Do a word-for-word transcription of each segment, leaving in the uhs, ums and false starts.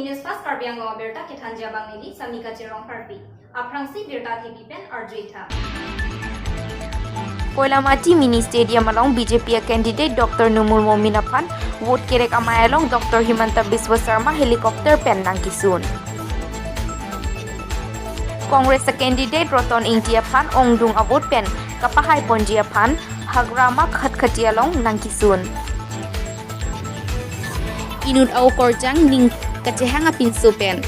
News Fast Karbi Anglong abirta kethanji abang neli Samika Cherong Harpi. Aphrangsi birta thepi pen arju-i tha. Koilamati Mini Stadium along B J P a candidate Doctor Numul Momin aphan vote kerek amei along Doctor Himanta Biswa Sarma helicopter pen nangkesun. Congress a candidate Roton Ingti aphan ongdung a vote pen kapahai ponji aphan Hagrama Khatkhati along nangkesun. Inut a-okorjang ning kachehang apinso pen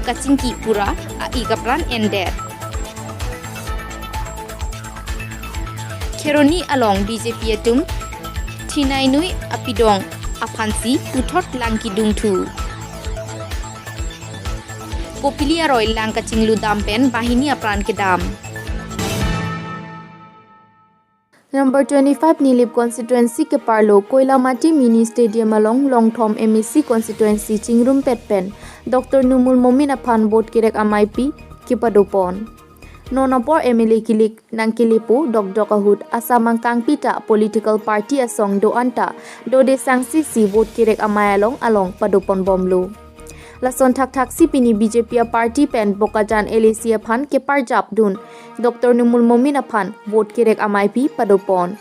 kachingki pura a-ik apran endet. Kheroni along B J P atum thinai nui apidong aphansi puthot lang kidungthu. Kopili aroi lang kachinglu dam pen banghini apran kedam. Number twenty-five Nilip constituency keparlo Koilamati Mini Stadium along Longthom M A C constituency chingrumpet pen Doctor Numul Momin aphan vote kerek ameipi kepadopon. Non apor M L A kilik nangkelepo dokdok ahut Assam angkangpi ta political party asong do-an ta dode sangsi si vote kerek amei along along padopon bomlo. Lason thakthaksi pini B J P a party pen Bokajan L A C aphan keparjapdun Doctor Numul Momin aphan vote kerek ameipi padopon.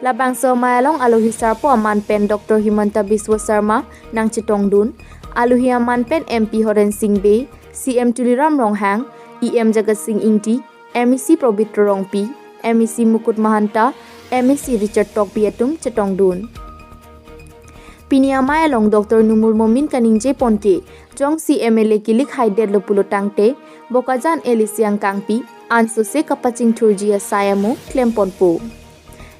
Labangso amei along alohi sarpo aman pen Doctor Himanta Biswa Sarma nangchetongdun, alohi aman pen M P Horen Sing Bey, C M Tuliram Ronghang, E M Jagat Sing Ingti, M A C Pabitra Rongpi, M A C Mukut Mahanta, M A C Richard Tokbi atum chetongdun. Pini amei along Doctor Numul Momin kaningje ponke, jongsi M L A kilik haidetlo pulo tangte, Bokajan L A C angkangpi ansose kapachingthurji asai amo klemponpo.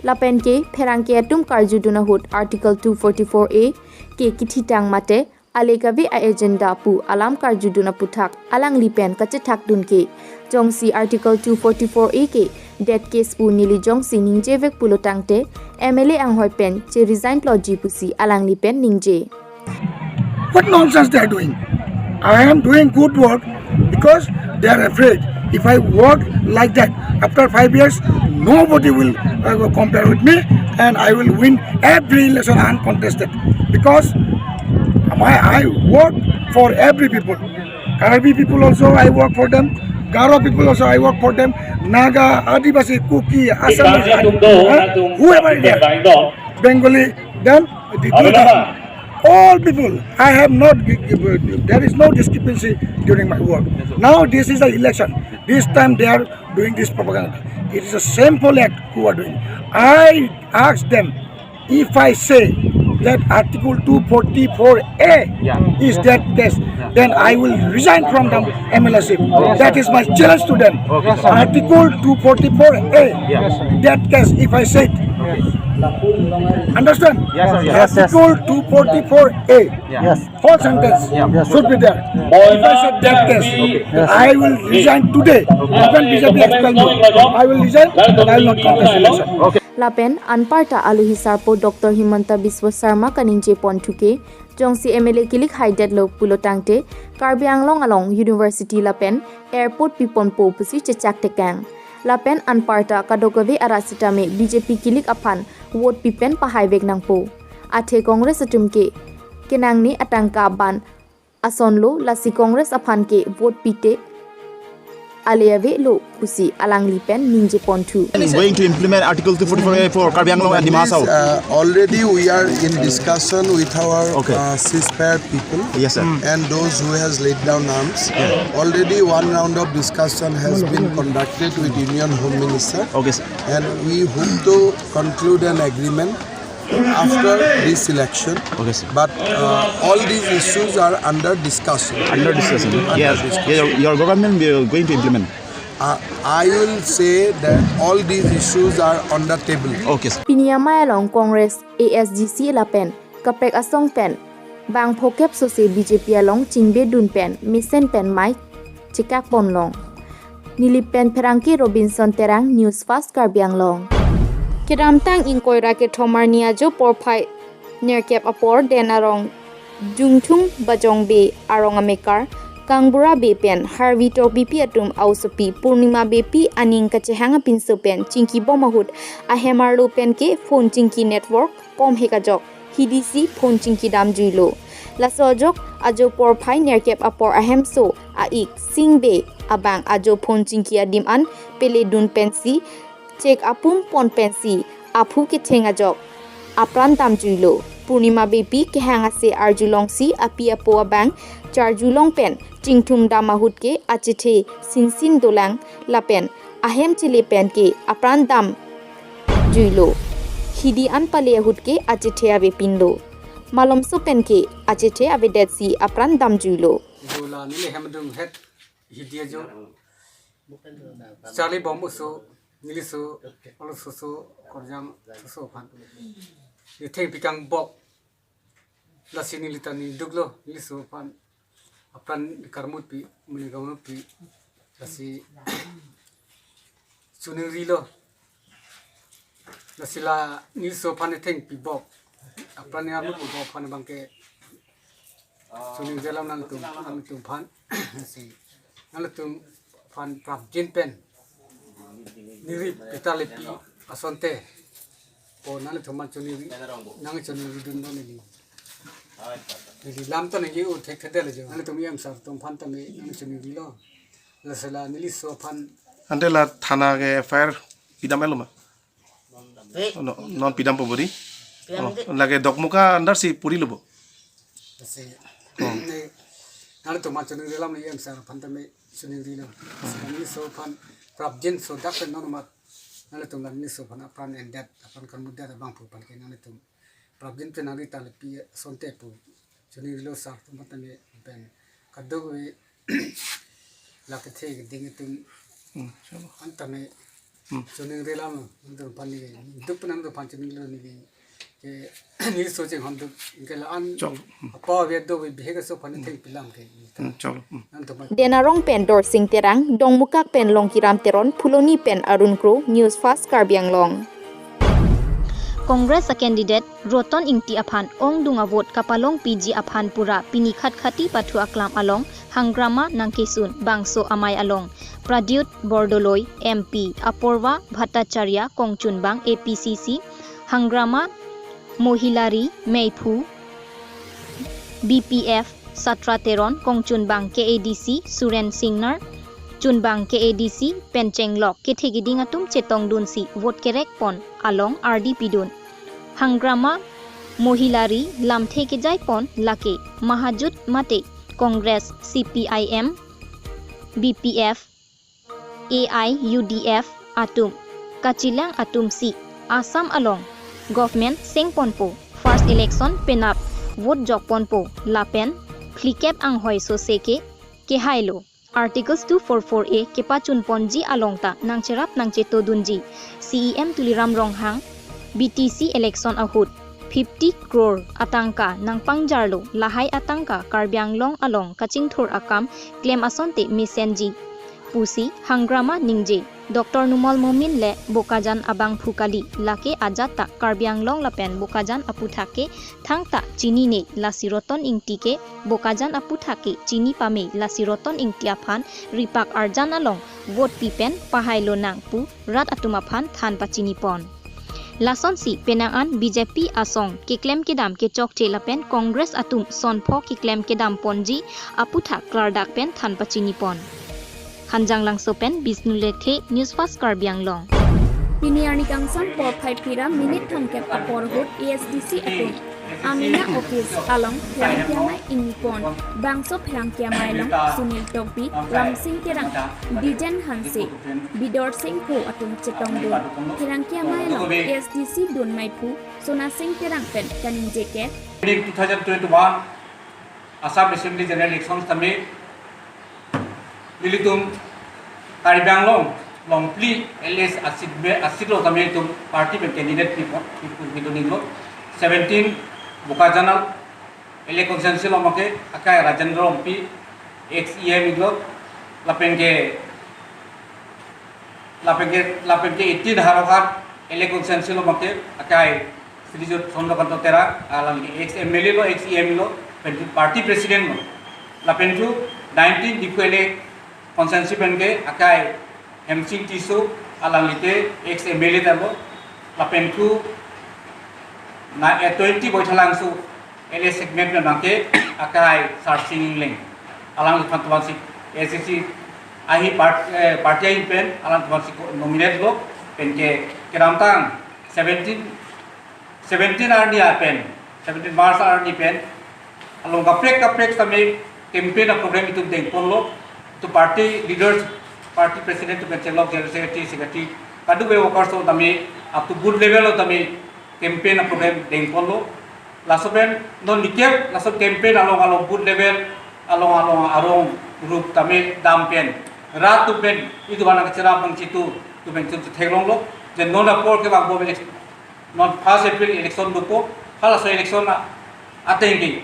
Lapen ke pherangke atum karjudun ahut Article two forty-four A ke kithitang mate ale kave a-agenda pu alam karjudun aputhak alangli pen kachethakdun ke. Jongsi Article two forty-four A ke death case pu neli jongsi ningjevek pulo tangte M L A anghoi pen che-resign loji pusi alangli pen ningje. What nonsense they are doing? I am doing good work because they are afraid. If I work like that, after five years, nobody will uh, compare with me and I will win every election uncontested because my, I work for every people. Karbi people also, I work for them. Garo people also, I work for them. Naga, Adivasi, Kuki, Assamese, uh, whoever is there, Bengali, then the all people, I have not, there is no discrepancy during my work. Now this is an election. This time they are doing this propaganda. It is a shameful act who are doing. I ask them, if I say that Article two forty-four A yeah. is that case, yeah. then I will resign from the M L A ship. Okay. That is my challenge to them. Okay. Article two forty-four A, yeah. that case, if I say it, okay. Understand? Yes, sir. Yes. Article two forty-four A. Yes. Whole sentence yes. should be there. If I said that case, yes. I will resign today. Okay. Even B J P expel me, I will resign and I will not contest election. Okay. Lapen anparta alohi sarpo Doctor Himanta Biswa Sarma kaningje ponthuke, jongsi M L A kilik haidetlo pulo tangte, Karbi Anglong along University lapen Airport piponpo pusi chechak tekang. Lapen anparta kadokave arat sitame B J P kilik aphan vote pipen pahaivek nangpo. Athe Congress atum ke kenangne atangka ban asonlo, lasi Congress aphan ke vote pite ale avelo pusi alangli pen ningje ponthu. Going to implement Article two forty-four A for Karbi Anglong and Dima Hasao. Uh, already we are in discussion with our okay. uh, ceasefire people. Yes, sir. And those who has laid down arms. Yeah. Already one round of discussion has been conducted with Union Home Minister. Okay, sir. And we hope to conclude an agreement after this election. Okay, sir. But uh, all these issues are under discussion. Under discussion. Under yes. Discussion. Your, your government will going to implement. Uh, I will say that all these issues are on the table. Okay, sir. Pini amei along Congress, A S D C lapen kaprek asong pen bang phokep sose B J P along chingbedun pen mesen pen mei chekak ponlong. Nilip pen pherangke Robinson Terang, News Fast Karbi Anglong. Kedamtang ingkoi ra kethom arni ajo porphai nerkep apor Den Arong Jungthung Bajong Bey arong amekar Kangbura Bey pen Harvi Tokbipi atum aosopi Purnima Beypi aning kachehang apinso pen chingki bom ahut ahem arlo pen ke phone chingki network pom hek ajok hidi si phone chingki damjuilo. Laso ajok ajo porphai nerkep apor ahemso a-ik Sing Bey abang ajo phone chingki adim an peledun pensi chek apum pon pensi aphu ketheng ajok apran damjuilo. Purnima Beypi kehang ase arjulongsi api apo abang charjulong pen chingthum dam ahut ke achethe sinsin dolang lapen ahem chele pen ke apran damjuilo. Hidi an pale ahut ke achethe avepinlo. Malomso pen ke achethe avedetsi apran damjuilo. Dola neli hem adung het hidi ajo. Charli bom oso, neliso, olo soso, korjang soso aphan. Neli thengpi kangbok. Lasi neli ta ningduklo, neliso aphan. Apran karmutpi, muni gaunutpi. Lasi chuningrilo. Lasi la neliso aphan neli thengpi bok. Apran neli armut bok aphan abang ke chuningri alam nangtum, nangtum aphan. Lasi nangtum aphan prapjin pen ningri pita lepi asonte. Po nangtum aphan chuningri, nangchuningridunlo neli. Neli lam ta nangji-o thekthedetlo jo. Nangtum E M sir atum aphan tame nangchuningrilo. Lasi la neliso aphan. Ante la thana ke F I R pidam-etlo ma? Pe. Oh, no, non pidampo bodi. Pidam Oh, de. Lake Dokmoka under si purilo bo. Lasi Oh. ne, nangtum aphan chuningri alam E M sir aphan tame chuningrilo. Lasi neliso aphan prapjin sodak pen non mat. Nangtum la neliso aphan apran endet, apran karmutdet abangphu aphan ke nangtum prapjin pen nangri ta lepi asonte pu. Chuningrilo sir atum aphan tame pen kadokave la kethe keding atum Hmm, chalo. aphan tame Hmm. chuningri alam nangtum aphan neli duk pen nangtum aphan chuningrilo neli ke neliso chinghon duk ke la-an Chalo. Hmm. apa ave do bihek aso aphan thengpi alam ke Hmm, chalo. Hmm. nangtum aphan Den Arong pen Dorsing Terang, Dongmukak pen Longkiram Teron, Phuloni pen Arun Kro, News Fast Karbi Anglong. Congress a-candidate Roton Ingti aphan ongdung a-vote kapalongpiji aphan pura pini Khatkhati pathu aklam along hanggrama nangkesun bangso amei along Pradyut Bordoloi M P, Apurva Bhattacharya kongchunbang A P C C, hanggrama Mohilari Meiphu B P F, Satra Teron kongchunbang K A D C, Suren Singnar chunbang K A D C pen chenglok kethe keding atum chetongdunsi vote kerek pon along ardi pidun. Hanggrama Mohilari lamthe kejai pon lake Mahajut mate Congress, C P I M, B P F, A I U D F atum kachelang atumsi Assam along government sengponpo, first election penap vote jokponpo lapen phlikep anghoi sose ke kehailo. Articles two four four A kepachunponji along ta nangcherap nangchetodunji. C E M Tuliram Ronghang B T C election ahut fifty crore atangka nangpangjarlo, lahai atangka Karbi Anglong along kachingthur akam klem asonte mesenji pusi hanggrama ningje. Doctor Numal Momin le Bokajan abangphu kali, lake ajat ta Karbi Anglong lapen Bokajan aputhak ke thangta chinine, lasi Roton Ingti ke Bokajan aputhak ke chini pame, lasi Roton Ingti aphan ripak arjan along vote pi pen pahai lonang pu rat atum aphan than pachinipon. Lasonsi penang an B J P asong keklem kedam kechokche lapen Congress atum sonpho keklem kedam ponji aputhak klardak pen than pachinipon. Hanjanglangso pen Bishnu Lethe, News Fast Karbi Anglong. Pini arni kangsam porphai phira minute thomkep apor ahut A S D C atum amena office along pherangke amei ingnipon. Bangso pherangke amei along Sunil Tokbi, Ramsing Terang, Dijen Hanse, Bidor Singphu atum chetongdun. Pherangke amei along A S D C dun meiphu Sona Singh Terang pen kaningje ke. Two thousand twenty-one Assam Assembly General Election tame nelitum Karbi Anglong along phli L A asit be asit lo tame itum party pen candidate pi pi pi pi lo. Seventeen Bokajan L A constituency along ke akai Rajendra Rongpi, ex E M lo, lapen ke lapen ke lapen ke eighteen Howraghat L A constituency along ke akai Srijut Chandrakanta Terang, alangli ex M L A lo, ex E M lo, pen party president lo. Lapen thu nineteen Diphu L A constituency pen ke akai Hemsing Tisso, alangli ke ex M L A ta lo. Lapen thu na, eh, twenty Baithalangso L A segment pen abangke akai Sarsing Engleng. Alangli aphan tuan si A C C ahi part-, eh, party ahin pen alangli tuan si nominate lo, pen ke kedamtang seventeen, seventeen arni pen, seventeen March arni pen along kaprek kaprek tame campaign a program itum dengponlo. To party leaders, party president to pen chelok, general secretary, secretary, kadokave workers to tame up to booth level lo tame campaign a program dengponlo. Laso pen non nikep laso campaign along along booth level along along arong rup tame dam pen rat atum pen itum aphan nangkacherap nangchitu atum pen chun chetheklonglo. Je non apor kevang bom election, non first April election dopo, halaso election a ateng ke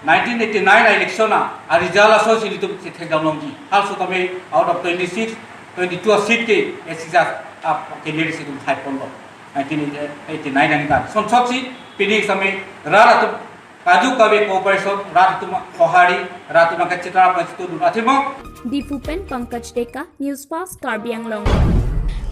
nineteen eighty-nine election a, a result aso si itum chethek damlongji. Halaso tame out of twenty-six, twenty-two a seat ke A C C a candidate si itum thaiponlo. Nineteen eighty-nine aningkan. Son sok si pini tame rat atum kadokave cooperation, rat atum kohari, rat atum nangkacherap nangchitudun athema. Diphu pen Pankaj Deka, News Fast Karbi Anglong.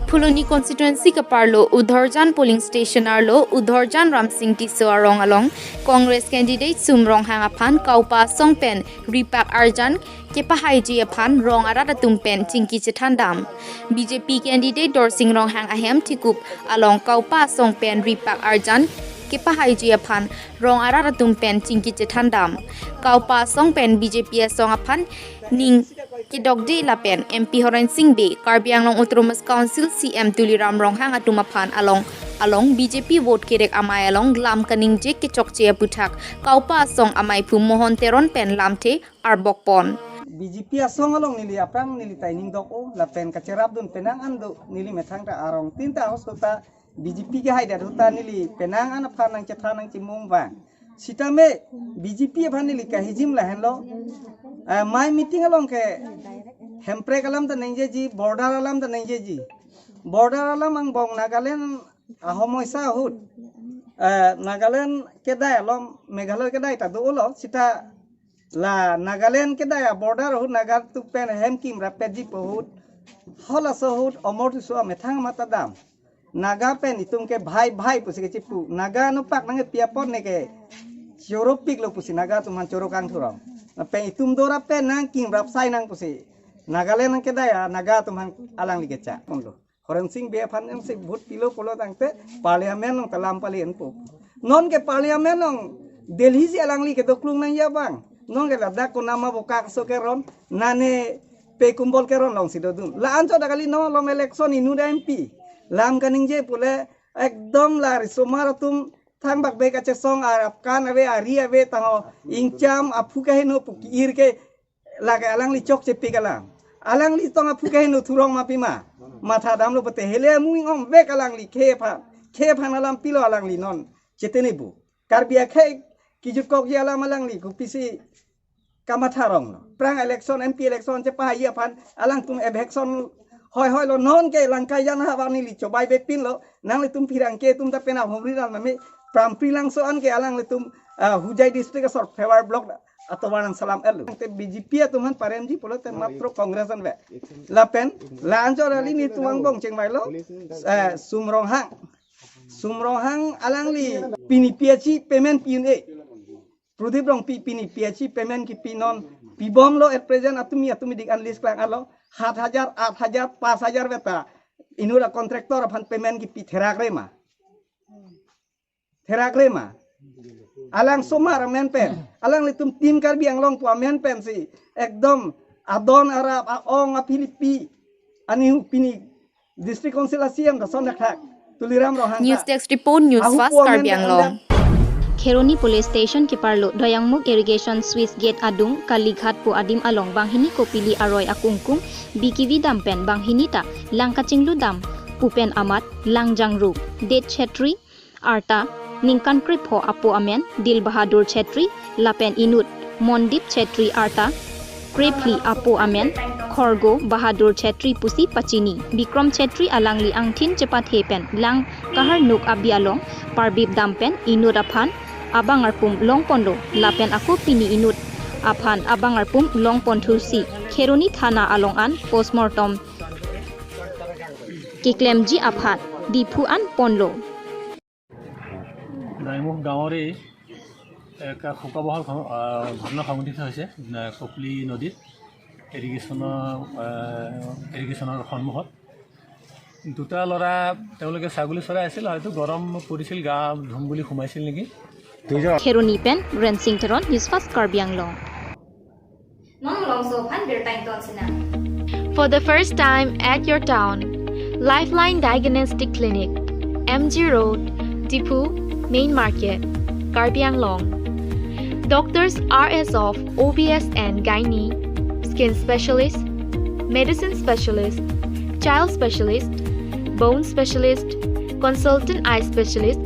Phuloni constituency keparlo Udhorjan polling station arlo Udhorjan Ramsing Tisso arong along Congress candidate Sum Ronghang aphan Kaupa asong pen ripak arjan kepahaiji aphan rong arat atum pen chingki chethandam. B J P candidate Dorsing Ronghang ahem thikup along Kaupa asong pen ripak arjan kepahaiji aphan rong arat atum pen chingki chethandam. Kaupa asong pen B J P asong aphan ning kedokde lapen M P Horen Sing Bey, Karbi Anglong Autonomous Council C M Tuliram Ronghang atum aphan along along B J P vote kerek amei along lam kaningje kechokche aputhak Kaupa asong ameiphu Mohon Teron pen lamthe arbokpon. B J P asong along neli aphrang neli ta ining dok-o lapen kacherapdun penang an do, neli methang ta arong tin ta hoso ta B J P kehaidet ahut ta neli penang an aphan nangchethan nangchimung vang. Sitame B J P aphan neli kahijim lahenlo. Eh, amei meeting along ke Hemprek alam ta ningjeji, border alam ta ningjeji. Border alam angbong Nagaland ahomoisa ahut, eh, Nagaland kedai along Meghalaya kedai ta dolo, sita la Nagaland kedai a border ahut Naga atum pen hem kimrap petji pu ahut, halaso ahut Omor Tisso amethang amat ta dam. Naga pen itum ke bhai bhai pusi kechipu. Naga nopak nangkepi apot ne ke choro piklo pusi Naga atum aphan choro kangthurong. Lapen itum dora pen nangkimrap sai nang pusi Nagaland kedai a Naga atum aphan alangli kecha ponlo. Horen Sing Bey aphan jongsi vote pilo pulo tangte parliament along ta lam pali enpo. Non ke parliament along Delhi si alangli kedoklung nangji abang. Non ke ladak konama boka keso keron, nane pe kumbol keron along si dodun. La anchot kali, non along election inut M P. Lam kaningje pule ekdom la risomar atum thangbak bek kachesong, arap kan ave, ari ave, tangho ingcham aphu kaheno pu ki-ir ke lake alangli chokchepik alam. Alangli tong aphu kaheno thurong ma pima. Matha damlo pute hele amu ingom vek alangli khei aphan. Khei aphan alam pilo alangli non chetene bu. Karbi akhei kijutkokji alam alangli kopisi kamatha ronglo. Aphrang election, M P election chepahaiji aphan alangtum eviction hoihoi lo, non ke Langkaijan ahavar neli chobai bepinlo. Nanglitum pherangke atum ta penap humri ran mame Prampri Langso an ke alanglitum, ah, Hojai district asor Phebar block atovar nangsalam elu. Te B J P atum aphan paremji pulote matro Congress an ve. Lapen la anchot kali nelitum angbong chengvailo, eh, Sum Ronghang. Sum Ronghang alangli pini P H E payment pi un-e. Pradip Rongpi pini P H E payment kipi, non pibomlo at present atumi atumi dik an list klang alo, hat hajar, at hajar, pas hajar beta inut a contractor aphan payment kipi, therak re ma. Therak re ma. Alang somar amen pen, alanglitum Team Karbi Anglong pu amen pensi ekdom adon arap, a-ong aphilipi, anihu pini District Council a C M ta son dakthak Tuliram Ronghang. News ta. Desk report, News Ahu Fast po amen Karbi Anglong. Kheroni Police Station keparlo Doyangmukh Irrigation Sluice Gate adung Kalighat pu adim along banghini kopili aroi akungkung bi kivi dam pen banghini ta lang kachinglu dam pu pen amat Langjangru Det Chetri arta ningkan krepho apo amen Dil Bahadur Chetri lapen inut Mondip Chetri arta krephli apo amen Khorgo Bahadur Chetri pusi pachini. Bikrom Chetri alangli angthin chepathe pen lang kaharnuk abi along parbip dam pen inut aphan abang arpum longponlo lapen ako pini inut aphan abang arpum longpon thusi Kheroni Thana along an postmortem keklemji aphan Diphu an ponlo. Doyangmukh গাঁৱৰে এক শোকাবহৰ ঘ-, আহ, ঘটনা সংঘটিত হৈছে, আহ, কপলি নদীত ইৰিগেশ্যনৰ, আহ, ইৰিগেশ্যনৰ সন্মুখত। দুটা ল'ৰা তেওঁলোকে ছাগলী চৰাই আছিল, হয়তো গৰম পৰিছিল, গা ধুম বুলি সোমাইছিল নেকি। দুইজন Kheroni pen Rensing Teron, News Fast Karbi Anglong. Non malongso aphan birta ington sinang. For the first time at your town, Lifeline Diagnostic Clinic, M G Road, Diphu, Main Market, Karbi Anglong. Doctors are as of O B S and Gynae, Skin Specialist, Medicine Specialist, Child Specialist, Bone Specialist, Consultant Eye Specialist,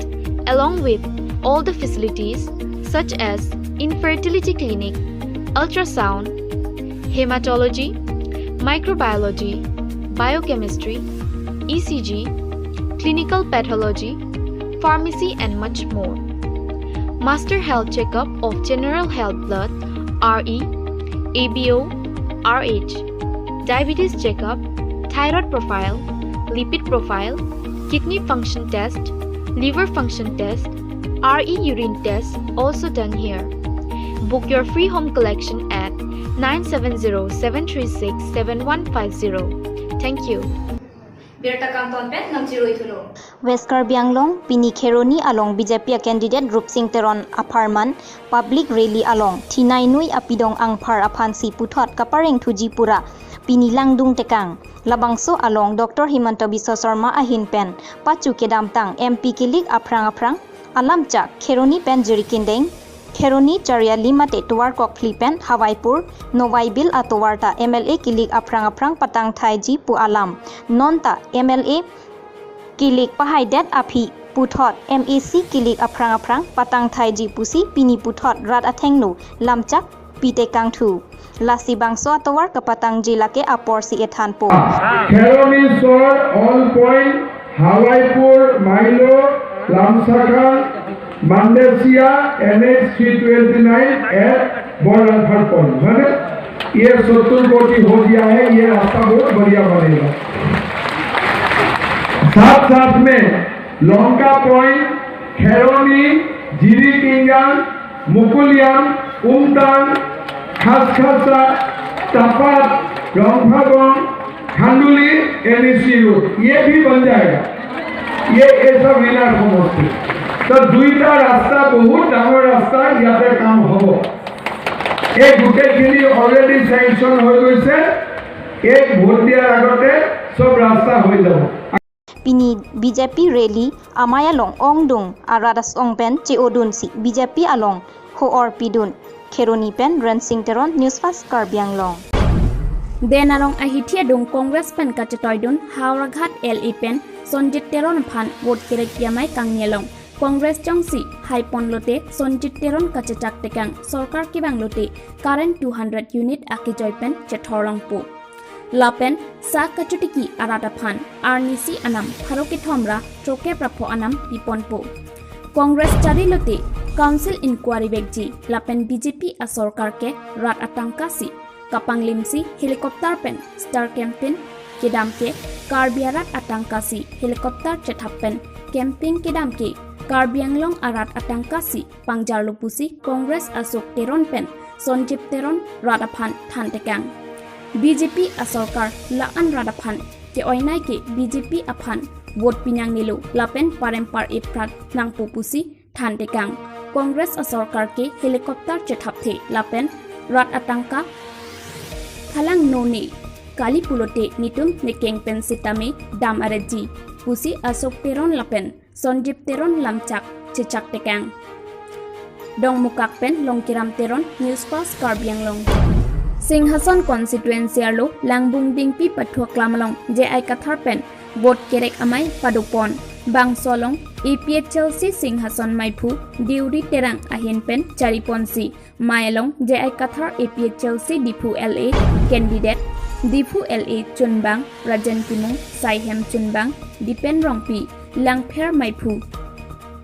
along with all the facilities such as Infertility Clinic, Ultrasound, Hematology, Microbiology, Biochemistry, E C G, Clinical Pathology, Pharmacy and much more. Master Health Checkup of General Health Blood, R E, A B O, R H, Diabetes Checkup, Thyroid Profile, Lipid Profile, Kidney Function Test, Liver Function Test, R E Urine Test also done here. Book your free home collection at nine seven zero seven three six seven one five zero. Thank you. Birta kangton pen nangchiroi thulo. West Karbi Anglong, pini Kheroni along B J P a candidate Rupsing Teron apharman public rally along thinai nui apidong angphar aphansi puthot kapareng thuji pura pini langdung tekang. Labangso along Doctor Himanta Biswa Sarma ahin pen pachu kedamtang M P kilik aphrang aphrang alamchak Kheroni pen Jirikindeng, Kheroni Chariali mate tovar kokphli pen Hawaipur, Nowaibil atovar ta M L A kilik aphrang aphrang patang thaiji pu alam. Non ta M L A kilik pahaidet aphi puthot M A C kilik aphrang aphrang patang thaiji pusi pini puthot rat athengno lamchak pitekang thu. Lasi bangso atovar kapatangji lake aporsi ethanpo. Kheroni Sor, All Point, Hawaipur, Mailo, Lamsakhan, Mandesia, N H three twenty nine at Borlangphat Point, है ना? ये सत्तर कोटि हो गया है, ये रास्ता बहुत बढ़िया बनेगा। साथ साथ में लंका पॉइंट, खेरोनी, जिरीकिंगान, मुकुलियाम, उमटान, खासखासा, तापात, रंगफागोंग, खांडुली, एनईसी रोड, ये भी बन जाएगा। ये ऐसा विराट समस्ती। তো দুইটা ৰাস্তা, বহুত ডাঙৰ ৰাস্তা, ইয়াতে কাম হ'ব। এই গোটেইখিনি অলৰেডি চেংচন হৈ গৈছে। এক ভোট দিয়াৰ আগতে চব ৰাস্তা হৈ যাব। Pini B J P rally amei along ongdung arat asong pen che-odunsi B J P along ho-or pidun. Kheroni pen Rensing Teron, News Fast Karbi Anglong. Den arong ahithi adung Congress pen kachetoidun Howraghat L A pen Sonjit Teron aphan vote kerek pi amei kangni along Congress jongsi haipon lote Sonjit Teron kachechak tekang, sorkar kevang lote current two hundred unit akejoi pen chethorlongpo. Lapen sa kachotiki arat aphan arnisi anam pharo kethom ra throkep ra pho anam piponpo. Congress chari lote council inquiry vekji lapen B J P asorkar ke rat atangka si kapanglimsi helicopter pen star campaign kedam ke Karbi arat atangka si helicopter chethap pen campaign kedam ke Karbi Anglong arat atangka si pangjarlo pusi Congress Ashok Teron pen Sonjit Teron rat aphan than tekang. B J P asorkar la-an rat aphan ke-oinei ke B J P aphan vote pinangnelo lapen parem par-e prat nangpo pusi than tekang. Congress asorkar ke helicopter chethapthe lapen rat atangka phalangno ne, kali pulote netum nekeng pen sitame dam aretji pusi Ashok Teron lapen Sonjit Teron lamchak chechak tekang. Dongmukak pen Longkiram Teron, News Fast Karbi Anglong. Singhason constituency arlo Langbung Dingpi pathuak lam along J I Kathar pen vote kerek amei padopon. Bangso along A P H L C Singhason maiphu Deuri Terang ahin pen chariponsi mei along J I Kathar A P H L C Diphu L A candidate, Diphu L A chunbang Rajen Timung, Saihem chunbang Dipen Rongpi, Langpher maiphu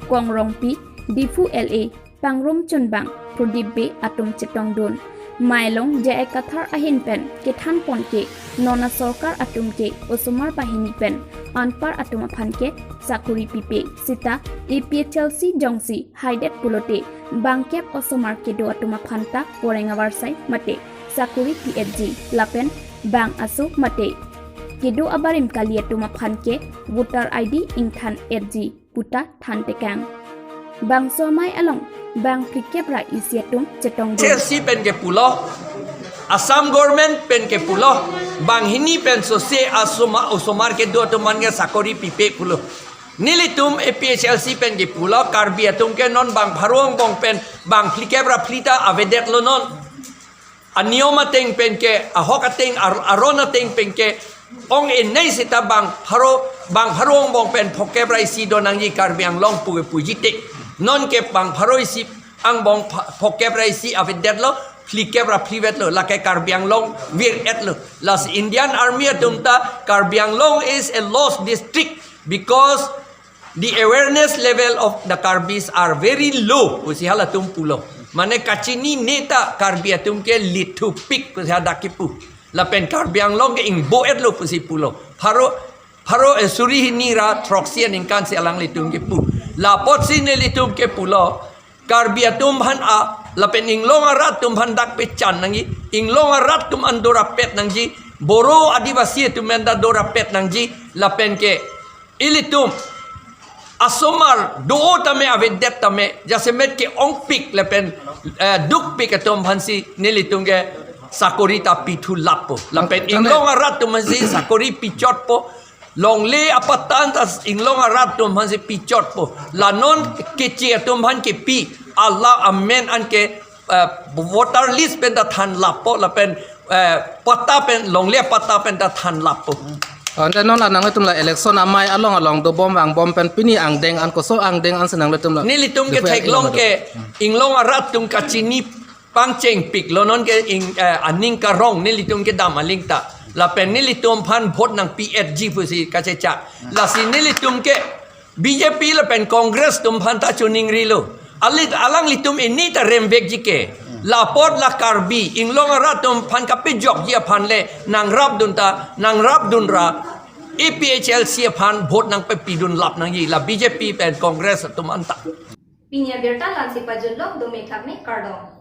Kong Rongpi, Diphu L A pangrum chunbang Pradip Bey atum chetongdun. Mei along J I Kathar ahin pen kethanpon ke non asorkar atum ke osomar banghini pen anpar atum aphan ke sakori pipe, sita A P H L C jongsi haidet pulote Bangkep osomar kedo atum aphan ta poreng avarsai mate sakori pi-etji lapen bang aso mate kedo abarim kali atum aphan ke voter I D ingthan-etji puta thantekang. Bangso amei along bang phlikep ra isi atum chetongdun. H L C pen ke pulo, Assam government pen ke pulo, banghini pen sose asoma osomar kedo atum aphan ke sakori pipe pulo. Nelitum A P H L C pen ke pulo, Karbi atum ke non bang pharo angbong pen bang phlikep ra phli ta avedetlo non. Aniyom ateng pen ke, ahok ateng, ar-, aron ateng pen ke ong-enei seta bang pharo, bang pharo angbong pen phokep ra isi do nangji Karbi Anglong pu ke puji te. Non ke bang pharo isi angbong pha-, phokep ra isi avedetlo, phlikep ra phlivetlo, lake Karbi Anglong vir-etlo. Lasi Indian Army atum ta Karbi Anglong is a lost district because the awareness level of the Karbis are very low pusi halatum pulo. Mane kachinine ta Karbi atum ke lithupik pusi hadak kipu. Lapen Karbi Anglong ke ingbo-etlo pusi pulo. Pharo, pharo, eh, suri hini ra throksi aningkan si alanglitum kipu. Lapotsi nelitum ke pulo, Karbi atum aphan a, lapen inglong arat atum aphan dak pechan nangji, inglong arat atum an dorapet nangji, Boro Adivasi atum an ta dorapet nangji, lapen ke ilitum asomar do tame avedet tame, jasemet ke-ongpik lapen, eh, dukpik atum aphansi nelitum ke sakori ta pithu lappo. Lapen inglong arat atum aphansi sakori pichotpo. Longle apatta an ta inglong arat atum aphansi pichotpo. La non keche atum aphan kepi, ala amen an ke, eh, voter list pen ta than lappo, lapen, eh, patta pen, longle patta pen ta than lappo. Ante non la nanglitum la election amei along along dobom vangbom pen pini angdeng an koso angdeng ansi nanglitum la. Nelitum ke theklong ke inglong arat atum kachini pangchengpiklo, non ke ing, eh, aning karong nelitum kedam aling ta. Lapen nelitum aphan vote nangpi-etji pusi kachecha. Lasi nelitum ke B J P lapen Congress atum aphan ta choningrilo. Alit alanglitum ini ta remvekji ke. Lapot la Karbi inglong arat atum aphan kapejokji aphan le nangrapdun ta, nangrapdun ra A P H L C aphan vote nangpepidun lap nangji, la B J P pen Congress atum anta. Pini abirta la-ansi pajutlo, dome thakme, kardom.